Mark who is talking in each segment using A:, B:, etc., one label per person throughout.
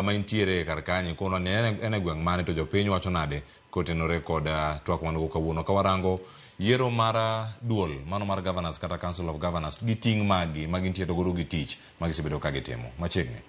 A: Kama intiere kar kanyo ikonwa ni en e gweng' mane to jopiny wacho nade kotenore kod twak wan go kawuono ka warango yiero mar duol mano mar governors kata council of governors gi ting' magi ma gintiere godo gi tich ma gisebedo ka gitimo machiegni.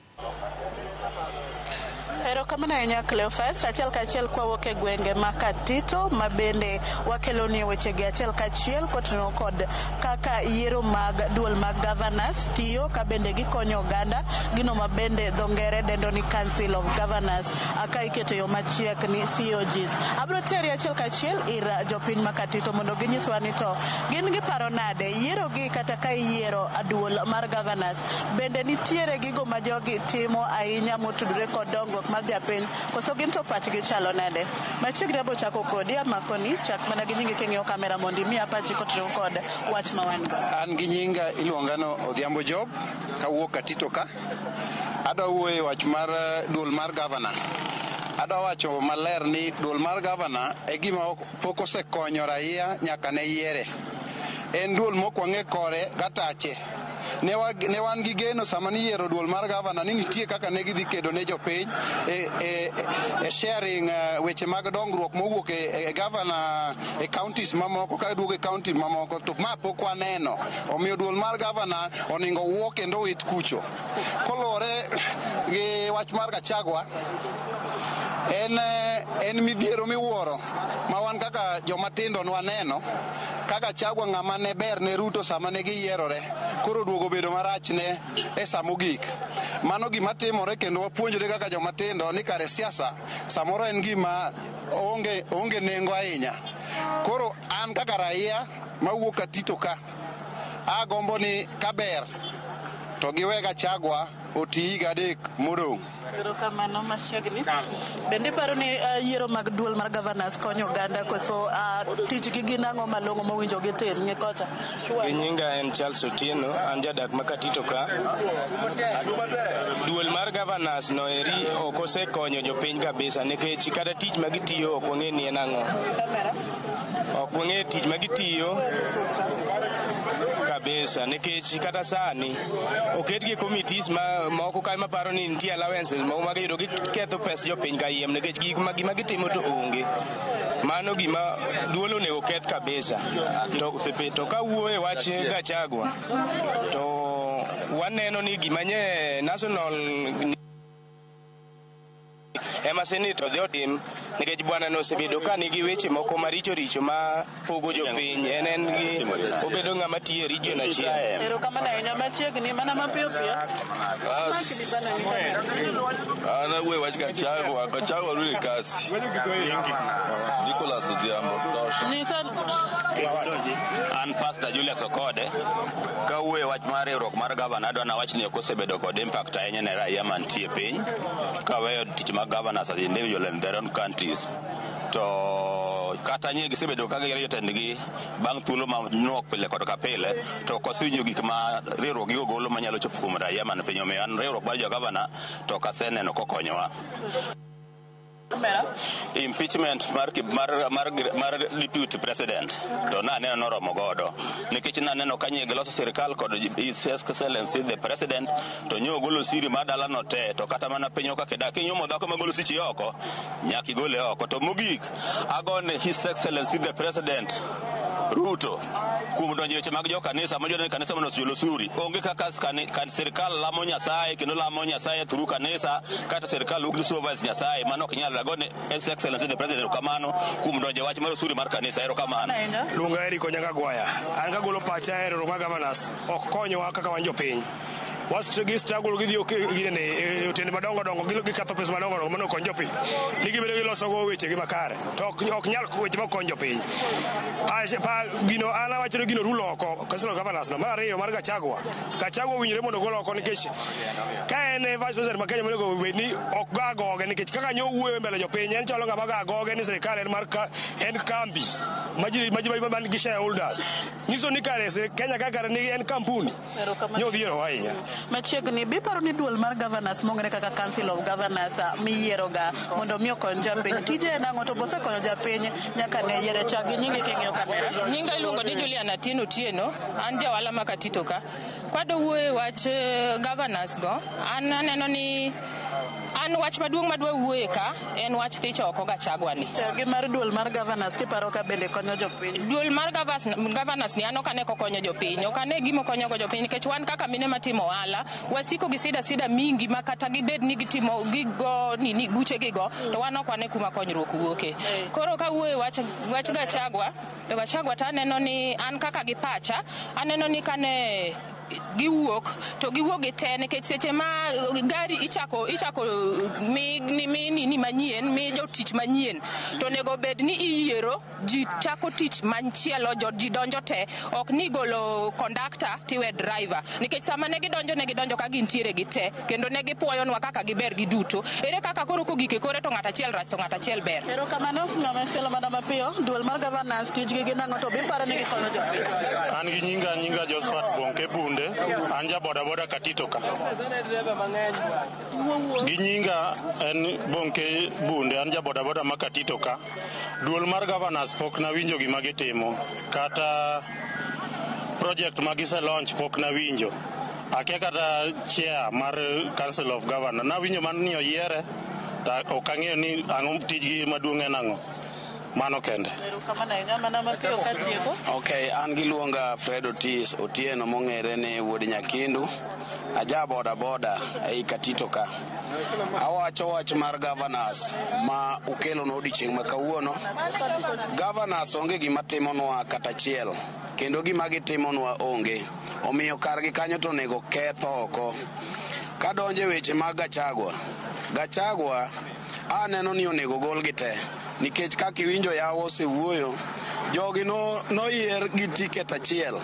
B: Erokamano ahinya Cleophas. Achiel kachiel kwawuok e gwenge ma Katito ma bende wakeloni wechegi achiel kachiel kotenore kod kaka yiero mag duol mag governors tiyo ka bende gikonyo oganda gino ma bende dho ngere dendo ni Council of Governors ka iketo yo machiek ni COGs. Abiro teri achiel kachiel ir jopiny ma Katito mondo ginyiswa ni to gin giparo nade yiero gi kata ka iyiero duol mar governors bende nitiere gigo ma jogi timo ahinya motudore kod dongruok mar japiny koso gin to pachgi chalo nade. Machiegni abo chako kodi amakoni chak mana gi nyingi king'iyo kamera mondo imiya pachi kotenore kod wach ma wan go.
C: An gi nyinga iluonga no Odhiambo Job kawuok Katito ka. Adwa wuoyo e wach mar duol mar gavana. Adwa wacho maler ni duol mar gavana e gima pok osekonyo raia nyaka ne yiere. En duol mok wang'e kore gatache. Ne wan gi geno sama niyiero duol mar gavana ni nitie kaka ne gidhi kedo ne jopiny e sharing weche mag dongruok mowuok e gavana e counties mamoko ka duogo e county mamoko to ma pok waneno. Omiyo duol mar gavana onego wuo kendo wit kucho. Koluwore gi wach mar Gachagua, en midhiero miwuoro ma wan kaka joma tindo nwaneno ka Gachagua ng'ama ne ber ne Ruto sama ne giyierore koro oduogo bedo marach ne e sa mogik. Mano gima timore kendo wapuonjre kaka joma tindo ni kare siasa samoro en gima onge nengo ahinya. Koro an kaka raia mawuok Katito ka, agombo ni kaber to giwe Gachagua oti higa 3 modong'.
B: Erokamano machiegni. Bende iparo ni yiero mag duol mar governors konyo oganda koso tijgi gin ang'o malong'o mowinjo gitim ng'i kocha?
D: Gi nyinga en Charles Otieno, an jadak ma Katito ka. Duol mar governors no eri ok osekonyo jopiny kabisa nikech kata tich ma gitiyo ok wang'e ni en ang'o. Ok wang'e tich ma gitiyo kabisa nikech kata sani oketgi e committees moko ka maparo ni nitie allowances moko ma giyudo giketho pes jopiny kayiem nikech gima gitimo to onge. Mano gima duol onego keth kabisa. To kawuoyo e wach Gachagua to waneno ni gima nye national ema senate odhi otim nikech bwana no osebedo ka nigi weche moko maricho richo ma pogo jopiny en gi obedo ng'ama tiyo e region achiel.
B: Erokamano ahinya machiegni mana mapiyo piyo.
E: An awuoyo wach Gachagua, Gachagua rudi kasi. Nicholas Odhiambo, tosha.
F: An Pastor Julius Okode, kawuoyo wach mar riwruok mar gavana adwa nawach ni ok osebedo kod impact ahinya ne raia mantie piny kaweyo tich mag governors as individual in their own countries to kata nye gisebedo ka giyiero jotendgi bang' thuolo manuok pile kod ka pile to ok wasewinjo gik ma riwruok gigo golo manyalo chopo kuom raia man piny. Omiyo an riwruok mar jo gavana to ok aseneno kokonyowa. Impeachment mar deputy president to naneno noromo godo nikech naneno ka nye giloso sirikal kod His Excellency the president to nyo ogolo siri mar dalano te to kata mana piny kaka idak kinyuomo dhako magolo sichi oko nyaka igole oko. To mogik agone His Excellency the president Ruto kuom donjo weche mag jo kanisa ma ni kanisa mondo osiyol osuri. Onge kaka sirikal lamo Nyasaye kendo lamo Nyasaye through kanisa kata sirikal wuok ni supervise Nyasaye mano ok nyal. Agone His Excellency the president kamano kuom donjo e wach mar osuri mar kanisa. Erokamano.
G: Luonga Eric Onyango Gwaya. An kagolo pacha e riwruok mar governors ok konyowa kaka wan jopiny. Gi struggle gidhi e otende madongo dongo gikatho pesa madongo dongo mondo okony jopiny. Ni gibedo giloso go wechegi makare. To ok nyal weche ma ok kony jopiny. Gino an awacho ni gino rule oko Council of Governors no. Mar ariyo mar Gachagua. Gachagua owinjore mondo ogol oko nikech ka en e vice president ma Kenya monego bed ni ok ga agoge nikech kaka nyo wuoyo e mbele jopiny en chalo ng'ama ga agoge ni sirikal en mar en kambi ma ji man gi shareholders. Nyiso ni kare Kenya ka kare ni en kampuni. Nyo odhiero ahinya.
B: Machiegni biparo ni duol mar governors mong'ere kaka Council of Governors miyieroga mondo mi okony japiny. Tije en ang'o to bosekonyo japiny nyaka ne yiere? Chak gi nyingi king'iyo kamera.
H: Nyinga iluongo ni Julian Atieno Otieno, an ja ohala ma Katito ka. Kwadwa wuoyo e wach governors go, an aneno ni An wach maduong' madwa wuoye ka en wach thich oko Gachagua ni.
B: Gi mar duol mar governors kiparo ka bende konyo jopiny.
H: Duol mar governors ni an ok ane kokonyo jopiny. Ok ane gima okonyogo jopiny nikech wan kaka mine matimo ohala, wasiko gi sida sida mingi ma kata gibed ni gitimo gigo nini buche gigo to wan ok wane kuma konyruok wuoke. Koro kawuoyo wach Gachagua, to Gachagua to aneno ni an kaka gi pacha, aneno ni kane giwuok to giwuok gi te nikech seche ma gari ichako mi nini manyien, mi jotich manyien, to onego bed ni iyiero ji chako tich machielo, ji donjo te, ok ni golo conductor tiwe driver, nikech sama ne gidonjo ka gintiere gi te kendo ne gipuoyonwa kaka giber giduto. Ere kaka koro kogik e kore to ng'at achiel rach to ng'at achiel ber.
B: Erokamano, ng'ama chielo mana mapiyo, duol mar governors tijgi gin ang'o to biparo ni gikonyo jopiny?
I: An gi nyinga Josephat Bonke Bunde, an ja boda boda Katito ka. Gi nyinga en Bonke Bunde, an ja boda boda ma Katito ka. Duol mar governors pok nawinjo gima gitimo, kata project ma gise launch pok nawinjo. Akia kata chair mar Council of Governors. Nawinjo mana ni oyiere, to ok ang'eyo ni ang'o tijgi maduong' en ang'o. Mano kende.
B: Erokamano ahinya, mana mapiyo katieko.
C: Okay, an giluonga Fred Otis Otieno mong'ere ni wuod Nyakindu. Aja boda boda ei Katito ka. Awacho wach mar governors ma ukelo no odiochieng' ma kawuono. Governors onge gima timonwa kata achiel, kendo gima gitimonwa onge. Omiyo kargi kanyo to onego keth oko. Kadonje weche mag Gachagua, Gachagua aneno ni onego golgi te, nikech kaka iwinjo yawa osewuoyo, jogi noyier gi ticket achiel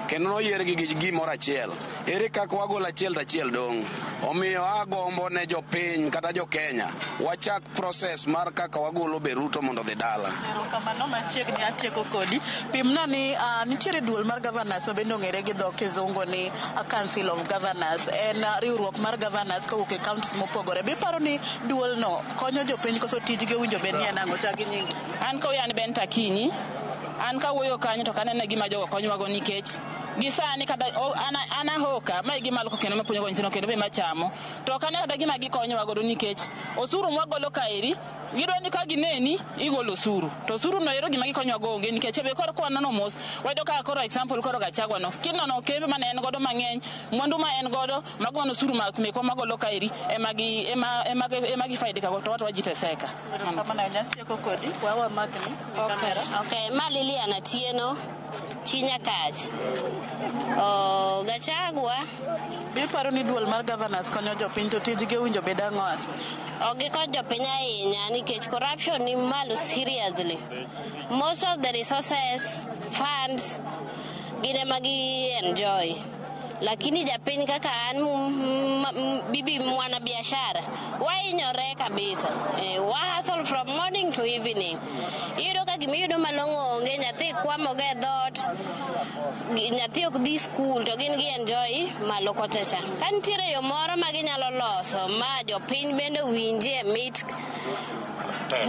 C: kendo noyier gi gimoro achiel. Ere kaka wagolo achiel to achiel dong'? Omiyo agombo ne jopiny kata jo Kenya wachak process mar kaka wagolo be Ruto mondo odhi dala.
B: Erokamano, machiegni atieko kodi. Pimna ni nitiere duol mar governors ma bende ong'ere gi dho kizungu ni Council of Governors. En riwruok mar governors kowuok e counties mopogore. Biparo ni duol no konyo jopiny koso tijgi owinjo bed ni en ang'o? Chak gi nyingi.
H: An kawuoyo an Ben Takinyi. An kawuoyo kanyo to kaneno gima jogo konyowago nikech gi sani kata an ahoka ma e gima aluoko kendo mapuonjogo nyithindo kendo be machamo, to ok ane kata gima gikonyowa godo nikech osuru mwagolo kaeri gidwa ni ka gineni igolo osuru to osuru no ero gima gikonyowago onge nikech be koro kwanono mos wayudo kaka koro example koro Gachagua no kinono kembe mane en godo mang'eny, mwandu ma en godo mago mana osuru mekwa magolo kaeri ema gifaidika go to watu wajiteseka.
B: Erokamano ahinya, atieko kodi. Wawa makni gi kamera.
J: Okay, ma Lilian Atieno, chi Nyakach. Gachagua.
B: Biparo ni duol mar governors konyo jopiny to tijgi owinjo bed ang'o hasa?
J: Ok gikony jopiny ahinya nikech corruption ni malo seriously. Most of the resources, funds, gin ema gi enjoy. Lakini japiny kaka an bibi mwana biashara wahinyore kabisa. Wa hustle from morning to evening. Iyudo ka gimiyudo malong'o onge, nyathi kwamo go e dhoot, nyathi ok dhi school to gin gi enjoy malo kocha cha. Ka nitiere yo moro ma ginyalo loso ma jopiny bende winjie mit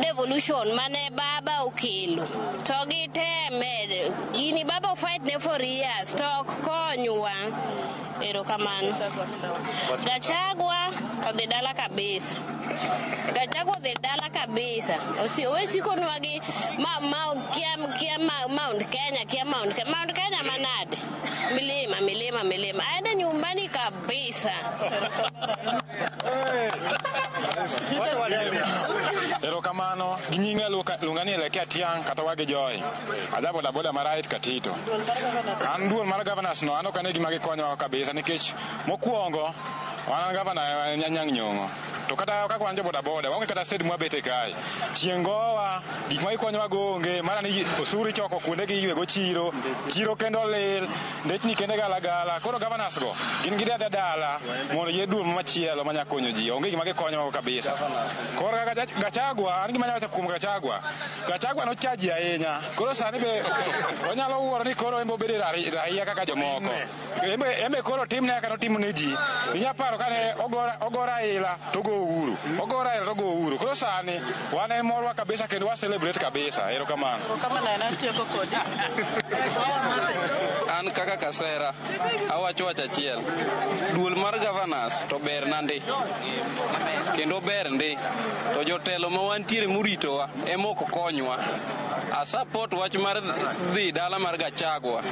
J: devolution mane baba okelo to giteme gini baba fight ne for years to ok konywa. Erokamano. Gachagua odhi dala kabisa. Gachagua odhi dala kabisa. Owe sikonwa gi kia Mount Kenya, kia Mount Kenya. Mount Kenya manade? Milima, milima, milima. Aende nyumbani kabisa.
D: Erokamano. Gi nyinga luonga ni Elekea Tiang' kata wagi Joy. Aja boda boda ma right Katito. An duol mar governors no an ok ane gima gikonyowa kabisa nikech mokwongo wan gavana Anyang' Nyong'o. To kata kaka wan jo boda boda waonge kata shed mwabete kae. Chieng' gowa, gik ma gikonyowa go onge, mana ni osuru ichoko kuonde gi iywego chiro, chiro kendo lil, ndechni kende galagala. Koro governors go gin gidhi adhiya dala mondo yier duol machielo manya konyo ji. Onge gima gikonyowa kabisa. Koro kaka Gachagua, an gima anyalo wacho kuom Gachagua, Gachagua nochaji ahinya. Koro sani be onyalo wuoro ni koro en be obedo raia kaka jomoko. Embe koro timne kaka notimo ne ji. Inya paro kane ogo Raila to ogo Uhuru. Ogo Raila to ogo Uhuru. Koro sani wan e morwa kabisa kendo wa celebrate kabisa. Erokamano.
B: Erokamano ahinya, atieko kodi.
K: An kaka Kasera awacho wach achiel. Duol mar governors to ber nandi. Kendo ber ndi. To jotelo ma wantiere moritowa ema ok konywa. A support wach mar dhi dala mar Gachagua.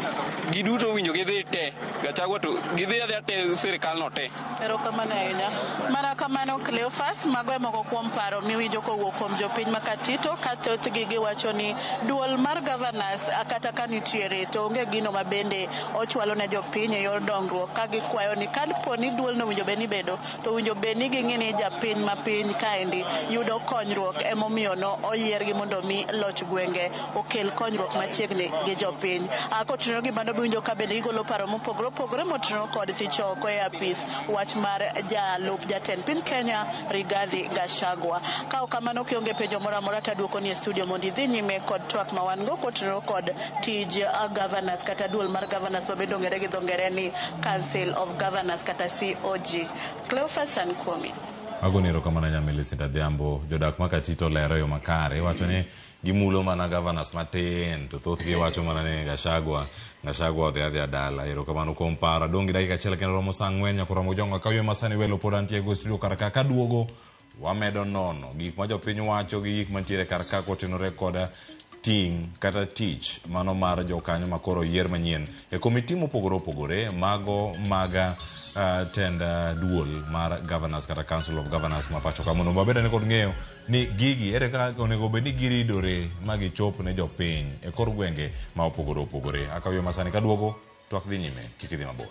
K: Giduto owinjo gidhi te. Gachagua to gidhi adhiya te sirikal no te.
B: Erokamano ahinya. Mana kamano Cleophas, mago e moko kuom paro miwinjo kowuok kuom jopiny ma Katito ka thothgi giwacho ni duol mar governors kata ka nitiere to onge gino ma bende ochwalo ne jopiny e yor dongruok ka gikwayo ni kapo ni duolno owinjo bed ni bedo to owinjo bed ni ging'i ni japiny ma piny kaendi yudo konyruok emomiyo no oyiergi mondo mi loch gwenge okel konyruok machiegni gi jopiny. Kotenore gi mano biwinjo ka bende gigolo paro mopogore opogore motenore kod thicho oko e apis wach mar jalup jatend piny Kenya Rigathi Gachagua. Ka ok kamano kionge penjo moro amora taduoko ni e studio mondo idhi nyime kod twak ma wan go kotenore kod tij governors kata duol mar governors ma bende ong'ere gi dho ngere ni Council of Governors kata COG. Cleophas an kuomi.
A: Agoni erokamano ahinya Millicent Adhiambo. Jodak ma Katito lero e yo makare. Iwacho ni gimulo mana governors matin to thothgi wacho mana ni Gachagua, Gachagua odhi adhiya dala. Erokamano kuom paro. Adong' gi dakika achiel kendo romo saa ang'wen nyaka oromo jongo ka masani welo pod antie go e studio kar ka kaduogo wamedo nono gik ma jopiny wacho gi gik mantiere kar ka kotenore kod ting' kata tich mano mar jokanyo ma koro oyier manyien e komiti mopogore opogore mago mag tend duol mar governors kata council of governors ma pacho ka mondo wabed ane kod ng'eyo ni gigi ere kaka onego bed ni giridore ma gichop ne jopiny e kor gwenge ma opogore opogore. Akaw yo masani kaduogo twak dhi nyime kik idhi mabor.